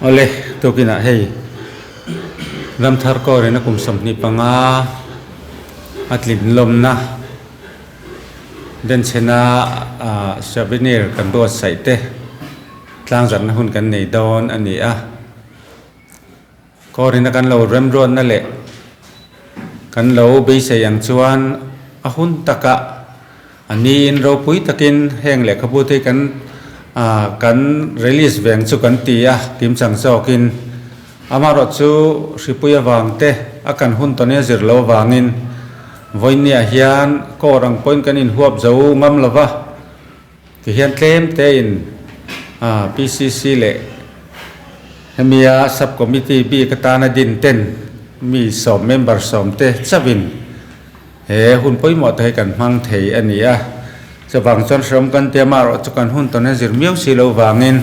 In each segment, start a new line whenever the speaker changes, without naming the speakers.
Awle, tukinah hei Ramthar Kawrin a kum 25 a tlin lawmna denchhena souvenir kan buatsaih te tlangzarhna hun kan nei dawn a ni a. Kawrina kan lo remruatna leh kan lo beisei ang chuan a hun takah a niin ropui takin heng lehkhabu te hi kan kan release veng chu kan ti a, kimchang zawkin amaherawh chu hripui avang te a kan hun tawhnia zir lo avangin vawinia hian kawr ang pawhin kan inhuap zo ngam lova. Tihian tlem tein PCC leh hemia Sub Committee bik atana din ten mi sawm member sawm te chauhin he hun pawimawh te hi kan hmang thei a ni a. Chuvang chuan hreawm kan tia amaherawh chu kan hun tawn a zir miau si lo vangin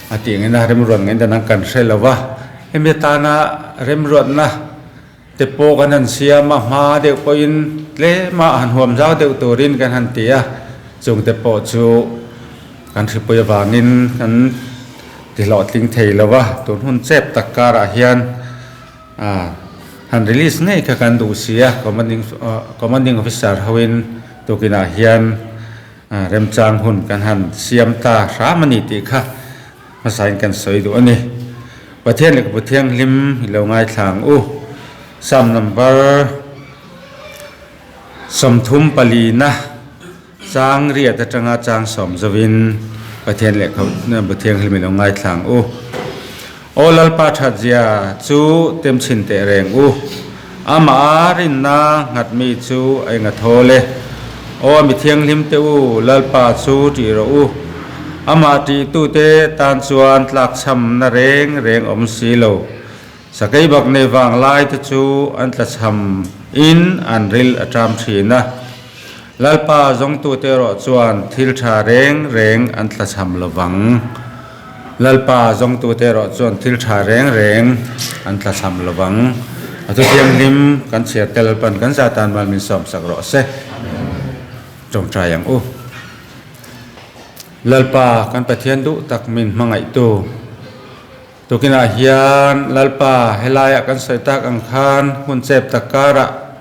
a tih ngei remruat ngei dan ang kan hre lo va. Hemi atana remruatna Te pawh kan han siam a, hma deuh pawhin tlema han huam zau deuh turin kan han ti a, chung te pawh chu kan hripui avangin kan ti hlawhtling thei lo a, tun hun chep tak karah hian han release ngei kha kan duh si a, commanding commanding officer hoin tukinah hian remchang hun kan han siam ta hram a ni tih kha Hmasain kan sawi duh a ni. Pathian lehkhabu thianghlim i lo ngaithla ang u. Psalm number 34 na chang riat atanga chang sawm zovin Pathian lehkhabu thianghlim i lo ngaithla ang u. Aw Lalpa thatzia chu tem chhin teh reng u. Amah a rinna nghat mi chu a enga thawl e. Aw mi thianghlim te u, Lalpa chu tih rawh u. Amah tihtute tan chuan tlakchhamna reng reng awm si lo. Sakei bak nei vang lai te chu an tlachham in an ril a ṭam ṭhin a. Lalpa zawngtute erawh chuan thil ṭha reng reng an tlachham lo vang. Lalpa zawngtute erawh chuan thil ṭha reng reng an tlachham lo vang. A thuthianghlim kan chhiar te Lalpan kan za tan mal min sawmsak rawh se. Ṭawngṭai ang u. Lalpa kan Pathian duh tak min hmangaihtu. Tukinah hian Lalpa helaiah kan sawi tak ang khan hun chep tak karah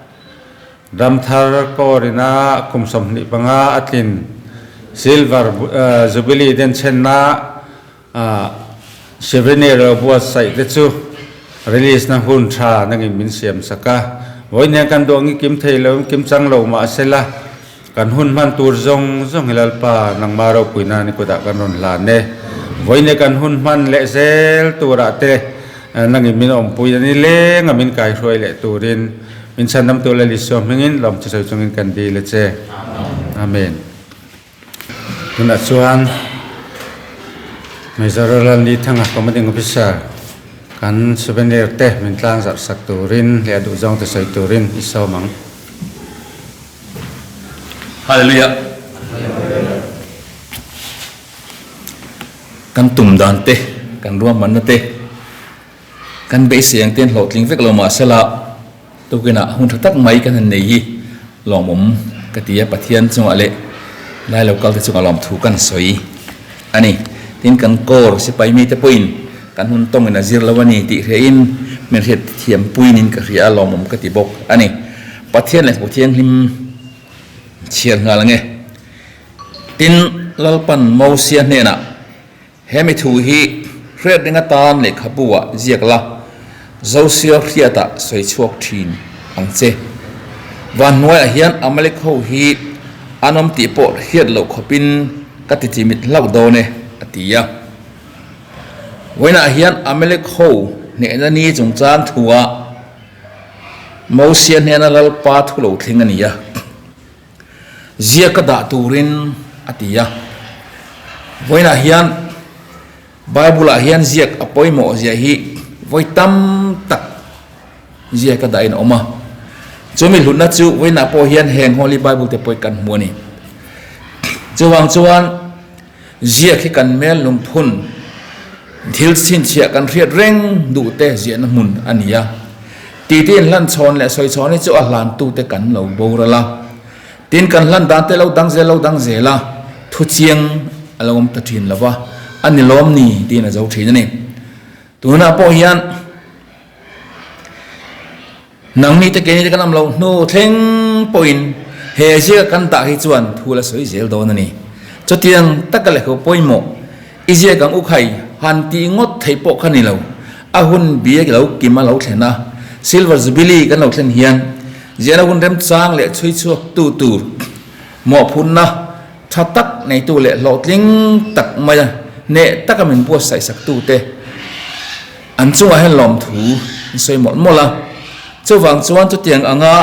Ramthar Kawrina kum 25 a tlin Silver Jubilee denchhenna Souvenir lo buatsaih te chu release na hun tha nangin min siam sak a. Vawiin hian kan duh angin kim thei lo in kim chang lo mahsela kan hun hman tur zawng zawng hi Lalpa nangmah ropui nan i kutah kan rawn hlan e. Vawiin hi kan hun hman leh zel turah te nangin min awmpui a ni leng a min kaihruai leh turin Min chhandamtu Lal Isua hmingin lawm chu sawi chungin kan dil a che. Amen. Tunah chuan Major Lalni Thanga Commanding Officer kan souvenir te min tlang zarh sak turin leh a duh zawng te sawi turin i sawm ang.
Hallelujah. Kan tum dan te, kan ruahmanna te. Kan beisei ang ten hlawhtling vek lo mahsela tukinah hun tha tak mai kan han nei hi lawmawm ka ti a, Pathian chungah leh lai lo kal te chungah lawmthu kan sawi a ni. Tin, kan kawr sipai mite pawhin kan hun tawngin a zir lo a ni tih hriain min hriat thiam puinin ka hria a, lawmawm ka ti bawk a ni. Pathian leh Hmuhthianghlim chhiar nghal ang e. Tin, Lalpan Mosia hnenah. He mi thu hi hriat ring atan lehkhabu ah ziak la, Joshua hriatah sawi chhuak thin ang che. Van hnuaiah hian Amalek ho hi an awm tih pawh hriat loh khawpin ka ti chimit hlauh dawn e, a ti a. Vawiinah hian Amalek ho hnehna ni chungchang thuah Mosia hnena Lalpa thu lo thleng a ni a. Ziak ka dah turin a ti a. Vawiinah hian Bible-ah hian ziak a pawimawh zia hi vawi tam tak ziak a dahin a awm a. Chumi hlutna chu vawiinah pawh hian heng Holy Bible te pawh hi kan hmu a ni. Chuvang chuan ziak hi kan hmel lungphun thil chhinchhiah kan hriat reng duh te ziahna hmun a ni a. Titi inhlan chhawn leh sawi chhawn hi chu a hlantute kan lo boral a. Tin, kan hlan dan te lo dang zel lo dang zel a, thu chiang a lo awm ta thin lo va, a ni lawm ni tiin a zo thin a ni. Tunah pawh hian nangni te keini te kan awm loh hnu thleng pawhin he ziaka kan dah hi chuan thu la sawi zel dawn a ni. Chutiang taka lehkhabu pawimawh i ziak ang u khai han tih ngawt theih pawh kha ni lo. A hun biak lo kim a lo thlen a, Silver Jubilee kan lo thlen hian ziahna hun remchang leh chhui chhuak tu tur mawhphurhna Tha tak neitu leh hlawhtling tak maia hneh taka min buatsaih saktute an chungah hian lawmthu an sawi mawlh mawlh a. Chuvang chuan chutiang anga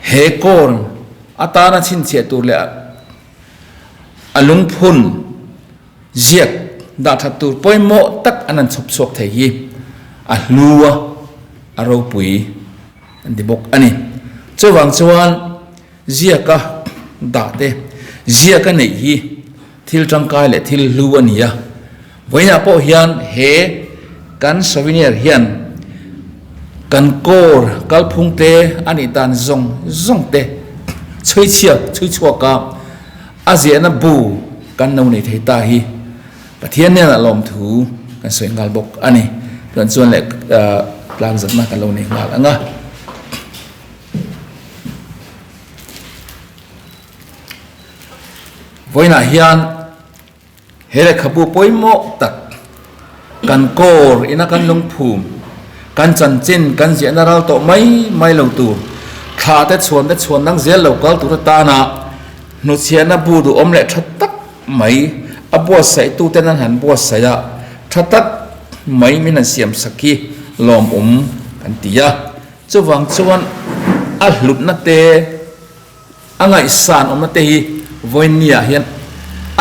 he corn atana chhinchhiah tur leh a lungphun ziak dah that tur pawimawh tak an han chhawp chhuak thei hi a hlu a, a ropui an ti bawk a ni. Chuvang chuan. Ziaka dah te, ziaka neih hi thil tangkai leh thil hlu a ni a. Vawiinah pawh hian he kan souvenir hian kan kawr kalphung te a nih dan zawng zawng te chhui chhiak chhui chhuak a, a ziahna bu kan lo nei thei ta hi Pathian hnenah lawmthu kan sawi nghal bawk a ni. Chuan chuan leh tlangzatna kan lo nei nghal ang a. Vawiinah hian he lehkhabu pawimawh tak kan kawr ina kan lungphum, kan chanchin kan ziahna ral tawh mai mai lo tur, thla te chhuan te chhuan dang zel lo kal tur atana hnuchhiahna bu duhawm leh tha tak mai a buatsaih tuten an han buatsaih a, tha tak mai min han siam sak hi lawmawm kan ti a. Chuvang chuan a hlutna te, a ngaihsan awmna te hi vawiinniah hian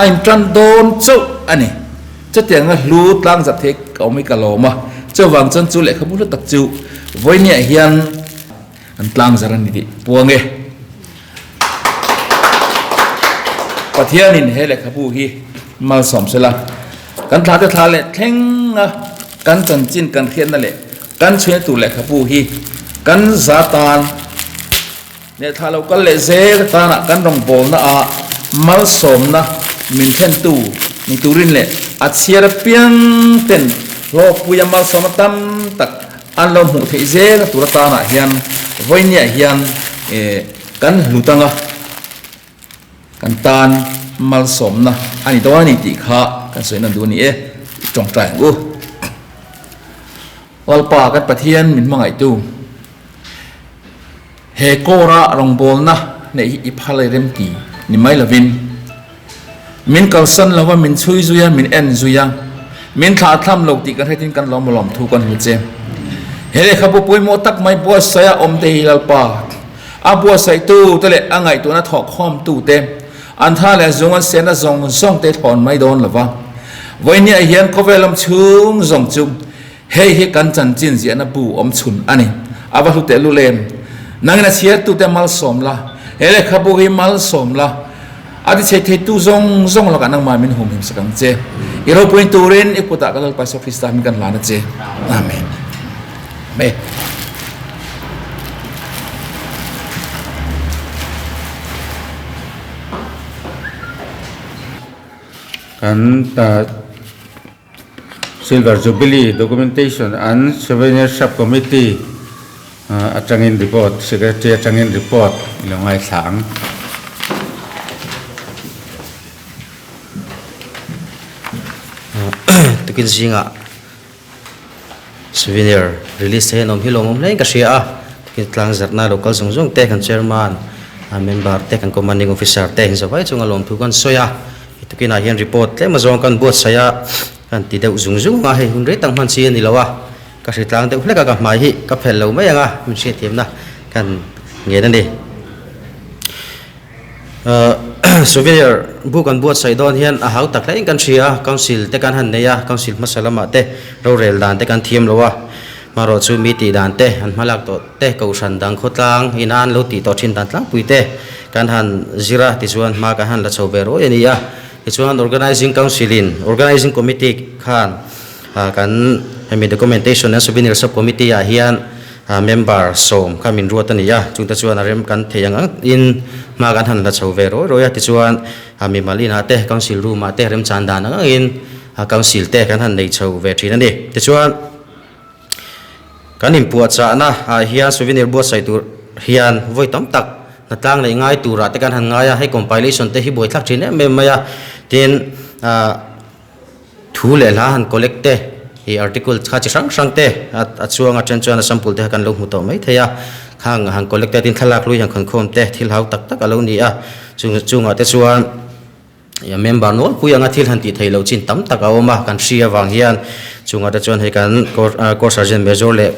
a intan dawn chauh a ni. Chutianga hlu tlang zat hi ka awm hi ka lawm a, chuvang chuan chu lehkhabu hlu tak chu vawiinniah hian an tlang zar a ni tih puang e. Pathianin he lehkhabu hi malsawm sela, kan thla te thla leh thleng a, kan chanchin kan hriatna leh Kan chhuina tur lehkhabu hi kan za tan leh thlah lo kal leh zel tana kan rawngbawlna ah malsawmna min thlentu ni turin leh a chhiar apiang ten hlawkpuia malsawmna tam tak an lo hmuh theih zel tur atanah hian vawinia hian kan hlut anga kan tan malsawmna a ni dawn a ni tih kha kan sawi nan duh a ni e, i tawngtai ang u. Lalpa kan Pathian min hmangaihtu, he kawra rawngbawlna neih hi i phal rem ti ni mai lovin, min kalsan lova min chhui zui a, min en zui a, min thlahthlam lo tih kan hretin kan lawm lawm thu kan hmu che. He lehkhabu pawimawh tak mai buatsaih a awm te hi Lalpa, A buatsaihtu te leh a ngaihtuahna thawhkhawmtu te, an tha leh zung an siahna zawng zawng te thawn mai dawn lo va. Vawinia hian khawvel lam chhung zawng chu hei hi kan chanchin ziahna bu awm chhun a ni. A va hlu tehlul em? Nangin a chhiartu te malsawm la, he lehkhabu hi malsawm la, a ti chhei theitu zawng zawng lakah nangmah min humhim sak ang che. I ropuiin turin i kutah ka Lalpa Isua Krista min kan hlan a che. Amen. Amen.
Kan Silver Jubilee Documentation and Souvenir Sub-Committee atangin report, Secretary atangin report i lo ngaithla ang.
Tukin zingah Souvenir release te hian awm hi lawmawm hle in ka hria a, tin tlang zarhna local zawng zawng te kan chairman, member te kan commanding officer te in zavai chunga lawmthu kan sawi a, tukinah hian report tlem azawng kan buatsaih a, kan ti deuh zung zung a, hei hun rei tak hman chi a ni lo a, ka hri tlang deuh hlek a ka hmai hi ka phelh lo mai ang a, min hriatthiamna kan ngen a ni. Souvenir bu kan buatsaih dawn hian a hau tak hle in kan hria a, council te kan han nei a, council hmasa lamah te rorel dan te kan thiam lo a, hmarawh chu mi tih dan te an hmalak tawh te kohhran dang khawtlang ina an lo tih tawh thin dan tlangpui te kan han zir a, tichuan hma kan han la chho ve ruai a ni a, tichuan organizing council in organizing committee khan kan hemi documentation and souvenir sub committee ah hian Member sawm kha min ruat a ni a, chungte chuan a rem kan thei ang ang in hma kan han la chho ve rawi rawi a, tichuan mimal inah te, council room ah te remchan dan ang angin Council te kan han nei chho ve thin a ni. Tichuan kan inpuahchahna ah hian souvenir buatsaih tur hian vawi tam tak hnatlang leh ngai turah te kan han ngai a, hei compilation te hi buaithlak thin em em mai a, tin ah thu leh hla han collect te ih article kha chi hrang hrang te a chuang a then chuan a sample te kha kan lo hmu tawh mai thei a, khang han collect te tin thlalak lui han khawnkhawm te thil hau tak tak a lo ni a, chung chungah te chuan. Member nawlpui anga thil han tih theih loh chin tam tak a awm a, kan hri avang hian chungah te chuan hei kan Corps Sergeant Major leh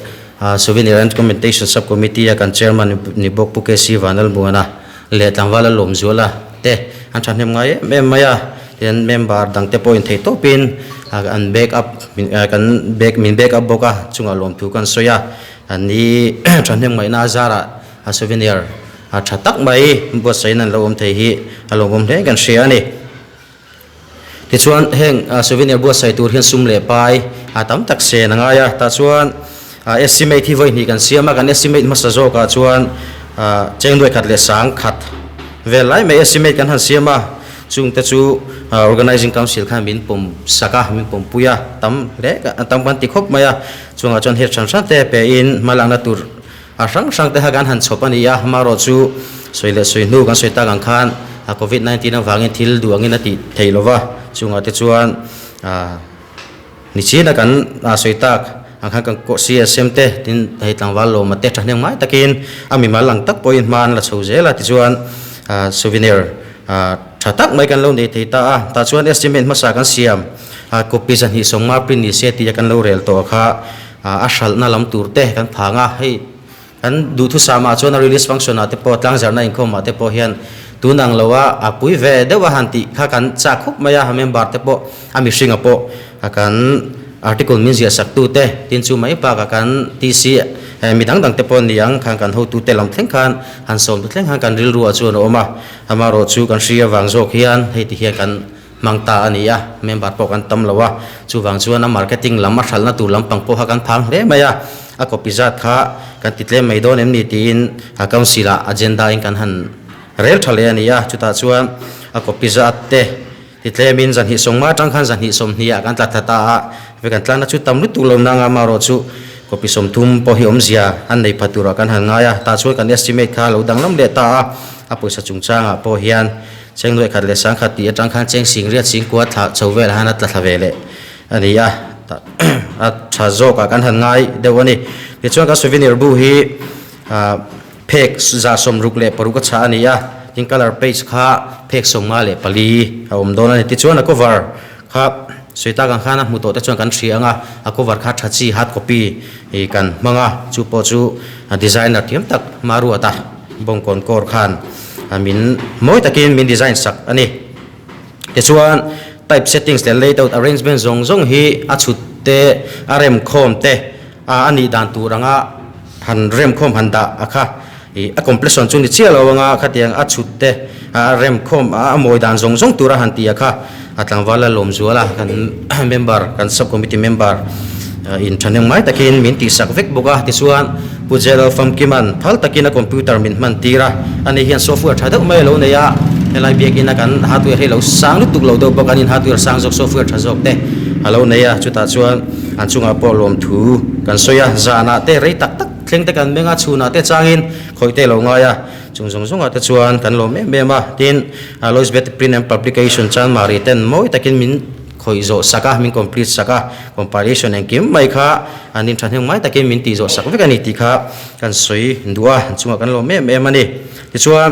Souvenir and Commendation Sub Committee a kan Chairman ni bawk Pu KC Vanlalmuana leh Tlangval Lalawmzuala te an thahnem ngai em em mai a, tihian member dang te pawhin thei tawpin an back up kan back min back up bawk a, chungah lawmthu kan sawi a, an ni thahnem ngaihna azarah a souvenir a tha tak mai buatsaih in an lo awm thei hi a lawmawm hle kan hria a ni. Tichuan heng souvenir buatsaih tur hian sum leh pai a tam tak sen a ngai a, tah chuan estimate hi vawi hnih kan siam a, kan estimate hmasa zawkah chuan cheng nuai khat leh sang khat vel lai mai estimate kan han siam a, chungte chu organizing council khan min pawm sak a, min pawmpui a, tam hle tam kan ti khawp mai a, chungah chuan hel hran hran te pe in hmalakna tur A hrang hrang te kha kan han chhawp a ni a, amaherawh chu sawi leh sawi hnu kan sawi tak ang khan a covid 19 avangin thil duh angin a tih theih lo va, chungah te chuan ah nichin a kan sawi tak ang khan kan CSM te tin hei tlangval lawma te thahnem ngai takin a mimal ang tak pawhin hma an la chho zel a tichuan ah souvenir ah tha tak mai kan lo nei thei ta a, tah chuan estimate hmasa kan siam ah copy zahnih sawmnga print ni se tih a kan lo rel tawh kha. A hralhna lam tur te kan phang a, hei kan duhthusam ah chuan a release function ah te pawh tlangzarhna inkhawm ah te pawh hian tun ang lo a a pui ve deuh a han tih kha kan chak khawp mai a, member te pawh a mihring ah pawh kan article min ziah sak tu te tin chu mai bakah kan TC mi dang dang te pawh ni ang khan kan hotu te lam thleng khan han sawm te thleng khan kan rilru ah chuan a awm a, amaherawh chu kan hri avang zawk hian hei ti hian kan Hmang ta a ni a, member pawh kan tam lo a, chuvang chuan a marketing lam a hralhna tur lampang pawh kha kan phang hle mai a, a copy zat kha kan ti tlem mai dawn em ni tiin a council ah agenda in kan han rel tha leh a ni a, chutah chuan a copy zat te ti tlemin zahnih sawngma atang khan zahnih sawmhnih ah kan tla thla ta a, ve kan tlana chu tam lutuk lo nanga amaherawh chu copy 30 pawh hi awmzia an nei pha turah kan han ngai a, tah chuan kan estimate kha a lo danglam leh ta a, a pawisa chungchangah pawh hian. Cheng nuaih khat leh sang khat tih atang khan cheng sing riat sing kua thla chho velah han a tla thla ve leh a ni a, a tha zawkah kan han ngai deuh a ni. Tichuan kan souvenir bu hi phek 66 a chhah a ni a, tin colour page kha phek 54 a awm dawn a ni. Tichuan a cover kha sawi tak ang khan a hmu tawh te chuan kan hria ang a, a cover kha tha chi hard copy kan hmang a, chu pawh chu designer thiam tak Maruata Bawngkawn kawr khan min mawi takin min design sak a ni. Tichuan type settings leh layout arrangement zawng zawng hi a chhut te, a remkhawm te a nih dan tur anga han remkhawm han dah a kha ih a completion chu ni chiah lo anga khatiang a chhut te a remkhawm a mawi dan zawng zawng tura han ti a kha a tlangval a lawm zual a kan member kan sub committee member in thahnem ngai takin min tihsak vek bawk a tichuan Pu J Lalfamkiman phal takin a computer min hman tir a ani hian software tha deuh mai a lo nei a helai biakin a kan hardware hi lo sang lutuk lo deuh bawk a nin hardware sang zawk software tha zawk te a lo nei a chutah chuan an chungah pawh lawmthu kan sawi a zanah te rei tak tak thleng te kan meng a chhunah te changin khawih te a lo ngai a chung zawng zawngah te chuan kan lawm em em a tin Alois Betty Print and Publication Chanmari ten mawi takin min khawih zawh sak a min complete sak a compilation engkim mai kha an in thahnem ngai takin min tih zawh sak vek a ni tih kha kan sawi duh a an chungah kan lawm em em a ni tichuan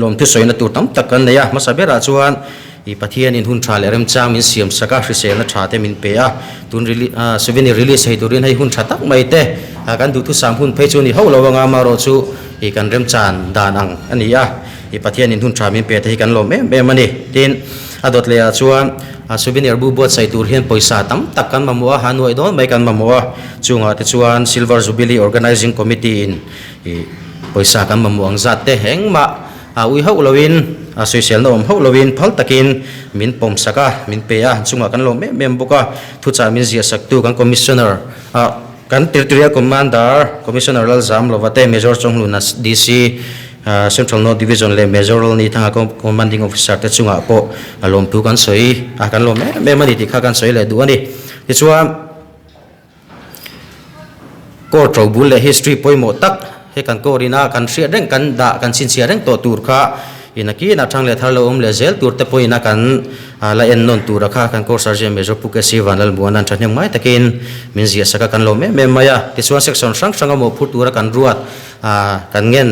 lawmthu sawina tur tam tak kan nei a hmasa berah chuan ih Pathianin hun tha leh remchang min siam sak a hriselna tha te min pe a tun release souvenir release hei turin hei hun tha tak mai te kan duhthusam hun phei chu ni hauh lo anga amaherawh chu ih kan remchan dan ang a ni a. I Pathianin hun tha min pe te hi kan lawm em em a ni. Tin, a dawt lehah chuan a souvenir bu buatsaih tur hian pawisa tam tak kan mamawh a, ha nuaih dawn mai kan mamawh a. Chungah te chuan Silver Jubilee Organising Committee in i pawisa kan mamawh ang zat te engmah a ui hauh loin, a sawiselna awm hauh loin phal takin min pawm sak a, min pe a. Chungah kan lawm em em bawk a. Thuchah min ziah saktu kan Commissioner a kan Territorial Commander Commissioner Lalzamlova te, Major Chawnghluna DC. Central North Division leh Major Lalni Thanga Commanding Officer te chungah pawh lawmthu kan sawi a, kan lawm em em a ni tih kha kan sawi leh duh a ni. Tichuan. Court robul leh history pawimawh tak he kan court ina kan hriat reng kan dah kan chhinchhiah reng tawh tur kha ina kin a thang leh thar lo awm leh zel tur te pawhin a kan la en nawn tur a kha kan court sergeant major Pu Kesi Vanlalmuana an thahnem ngai takin min ziah sak a kan lawm em em mai a. Tichuan section hrang hranga mawhphur tura kan ruat kan ngen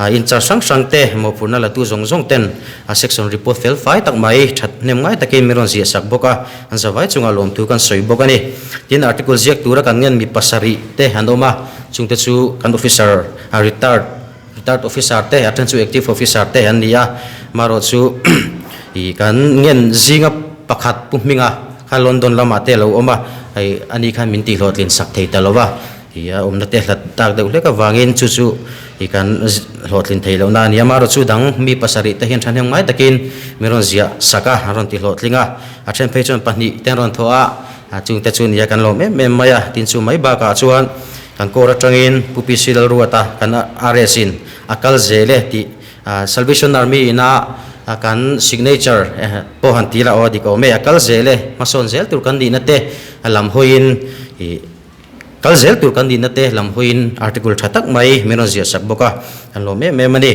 In charge hrang hrang te, mawhphurhna la tu zawng zawng ten a section report fel fai tak mai that hnem ngai takin min rawn ziah sak bawk a, an zavai chungah lawmthu kan sawi bawk a ni. Tin, article ziak tura kan ngen mi pasarih te an awm a, chungte chu kan officer a retired retired officer te, a then chu active officer te an ni a, marawh chu ih kan ngen zinga pakhat Pu Hminga kha London lamah te a lo awm a, hei ani khan min tihhlawhtlin sak thei ta lo va. Ih a awmna te hlat tak deuh hlek avangin chu chu ih kan hlawhtlin thei lohna a ni a, amaherawh chu dang mi pasarih te hian thahnem ngai takin min rawn ziah sak a, an rawn ti hlawhtling a, a then phei chuan pahnih te an rawn thawh a, a chungte chu nia kan lawm em em mai a, tin chu mai bakah chuan kan court atangin Pu PC Lalruata kan RS in a kal zel e tih Salvation Army ina kan signature pawh han ti la aw dik awm e, a kal zel e, hmasawn zel tur kan nihna te a lam hawiin ih. Kal zel tur kan nihna te lam hawiin article tha tak mai min rawn ziah sak bawk a, kan lawm em em a ni.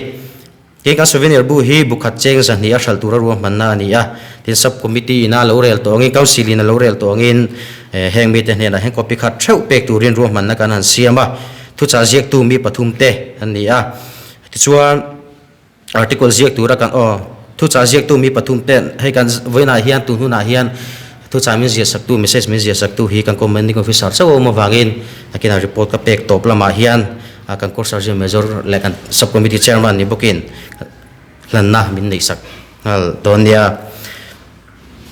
Tin, kan souvenir bu hi bu khat cheng zahnih a hralh tura ruahmanna a ni a, tin sub committee ina lo rel tawh angin, council in a lo rel tawh angin heng mite hnenah hian copy khat theuh pek turin ruahmanna kan han siam a, thuchah ziaktu mi pathum te an ni a. Tichuan. Article ziak tura kan aw thuchah ziaktu mi pathum ten hei kan vawiinah hian tun hunah hian thuchah min ziah saktu message min ziah saktu hi kan commanding officer chauh a awm avangin nakinah report ka pek tawp lamah hian kan court sergeant major leh kan sub committee chairman ni bawkin hlanna min neih sak nghal dawn nia.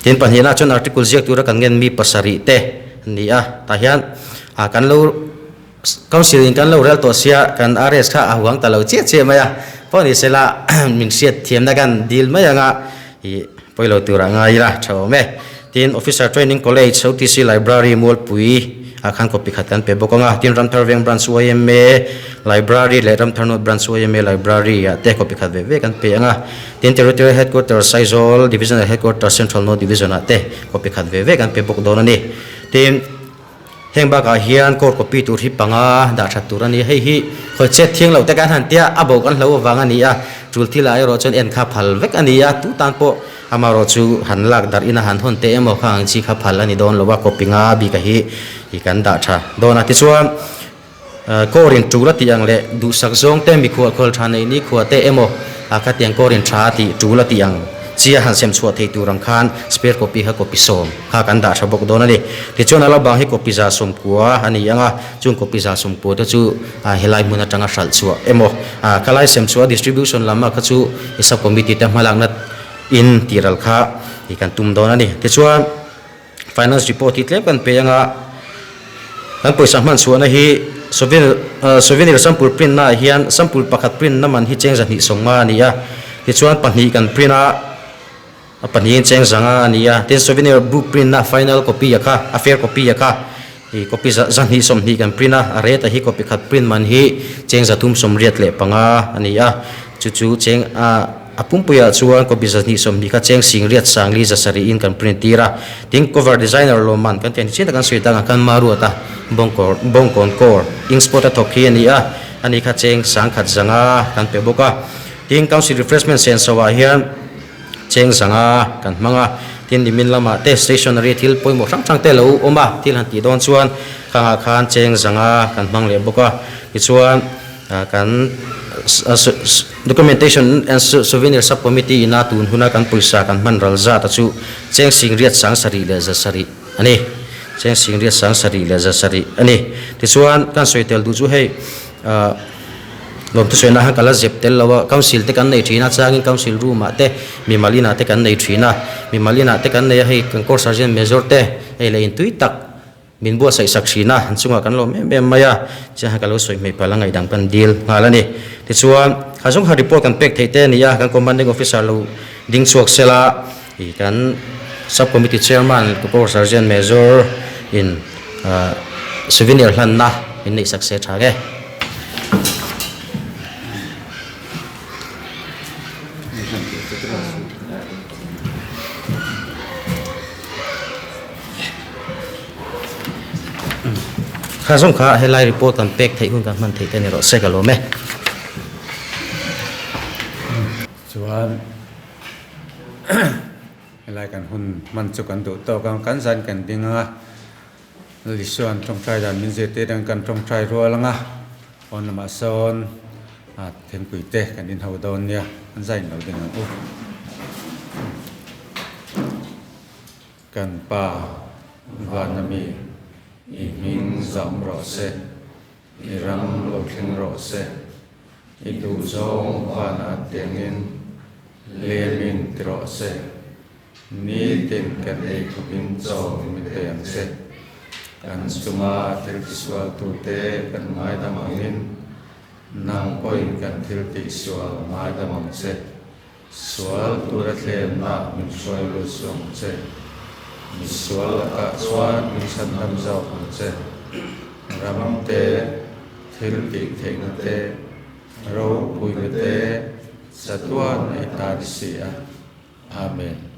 Tin pahnihna chuan article ziak tura kan ngen mi pasarih te an ni a tah hian kan lo Council in kan lo rel tawh sia kan RS kha a huang ta lo chiah chiah mai a, pawh ni sela min hriat thiamna kan dil mai anga ih pawi lo turah ngai ila tha awm e. Tin Officer Training College, OTC Library Mualpui ah khan copy khat kan pe bawk anga, tin Ramthar Veng Branch yma Library leh Ramthar North Branch yma Library ah te copy khat ve ve kan pe anga, tin Territorial Headquarters Aizawl Divisional Headquarters Central North Division ah te copy khat ve ve kan pe bawk dawn a ni. Tin. Heng bakah hian court copy tur hi panga dah that tur a ni. Hei hi khawi chet thiang loh te kan han tia a bo kan hlo avang a ni a, tul thil ah erawh chuan en kha phal vek a ni a, tu tan pawh amaherawh chu han lak darh ina han hawn teh emaw kha ang chi kha phal a ni dawn lo a, copy nga bik a hi hi kan dah tha dawn a. Tichuan court in tul a tih ang leh duhsak zawng te mikhual khawl tha neih ni khua te emaw khatiang court in tha a tih tul a tih ang chi a han sem chhuah thei tur ang khan spare copy kha copy sawm kha kan dah tha bawk dawn a ni. Tichuan a la bang hi copy za sawmkua a ni ang a, chung copy za sawmkua te chu helai hmun atanga hralh chhuah emaw khalai sem chhuah distribution lam ah kha chu sub committee te hmalakna in tihral kha kan tum dawn a ni. Tichuan. Finance report hi tlem kan pe anga kan pawisa hman chhuahna hi souvenir souvenir sample print na ah hian sample pakhat print na man hi cheng zahnih sawmnga a ni a, tichuan pahnih kan print a a pahnihin cheng zanga a ni a, tin souvenir book print na final copy a kha a fair copy a kha ih copy zahnih sawmhnih kan print a, a rate a hi copy khat print man hi cheng zathum sawmriat leh panga a ni a, chu chu cheng ah. A pumpuiah chuan copy 220 kha cheng singriat sangli zasarihin kan print tir a, tin cover designer lawmman kan tih chin tak an sawi tak ang khan Maruata bawngkawr bawngkawn kawr ink spot a thawk hi a ni a, ani kha cheng sangkhat zanga kan pe bawk a, tin council refreshment senso ah hian cheng zanga kan hmang a, tin nimin lamah te stationery thil pawimawh hrang hrang te lo awm a, thil han tih dawn chuan khangah khan cheng zanga kan hmang leh bawk a, tichuan. Kan Documentation and Souvenir Sub-Committee ina tun huna kan pawisa kan hman ral zat a chu cheng singriat sang sarih leh za sarih a ni. Cheng singriat sang sarih leh za sarih a ni. Tichuan kan sawi tel duh chu hei lawmthu sawiah khan ka la zep tel lo a, Council te kan nei thin a, changin Council room ah te mimal inah te kan nei thin a, mimal inah te kan nei a, hei kan Corps Sergeant Major te hei leh intui tak Min buatsaih sak thin a, an chungah kan lawm em em mai a, chiah hian ka lo sawi hmei palh a ngaihdang kan dil nghal a ni. Tichuan, kha zawng kha report kan pek theih te a ni a, kan commanding officer lo ding chhuak sela, ih kan sub committee chairman Corps Sergeant Major in souvenir hlanna min neih sak se tha nge. Kha zawng kha helai report kan pek theih hun kan hman theih te ni rawh se ka lawm e.
Chuan helai kan hun hman chu kan duh tawk a, kan zan kan ding ang a, Lisuan tawngtai dan min zirtir ang kan tawngtai rual ang a, pawn lamah sawn thingpui te kan inho dawn nia, an zai in lo ding ang u. Kan Pa, Vana mi, i hming zam rawh se, i ram lo thleng rawh se, i duhzawng vanah tiangin lemin ti rawh se, nitin kan ei khawpin chaw min pe ang che. Kan chunga thil tisualtute kan ngaidam angin nang pawhin kan thil tihsual ngaidam ang che. Sual tura thlemna min hruai lut suh ang che. Mi sual lakah chuan min chhandam zawk ang che. Ram te, thil tih theihna te, ropuina te chatuan ei ta ni si a. Amen.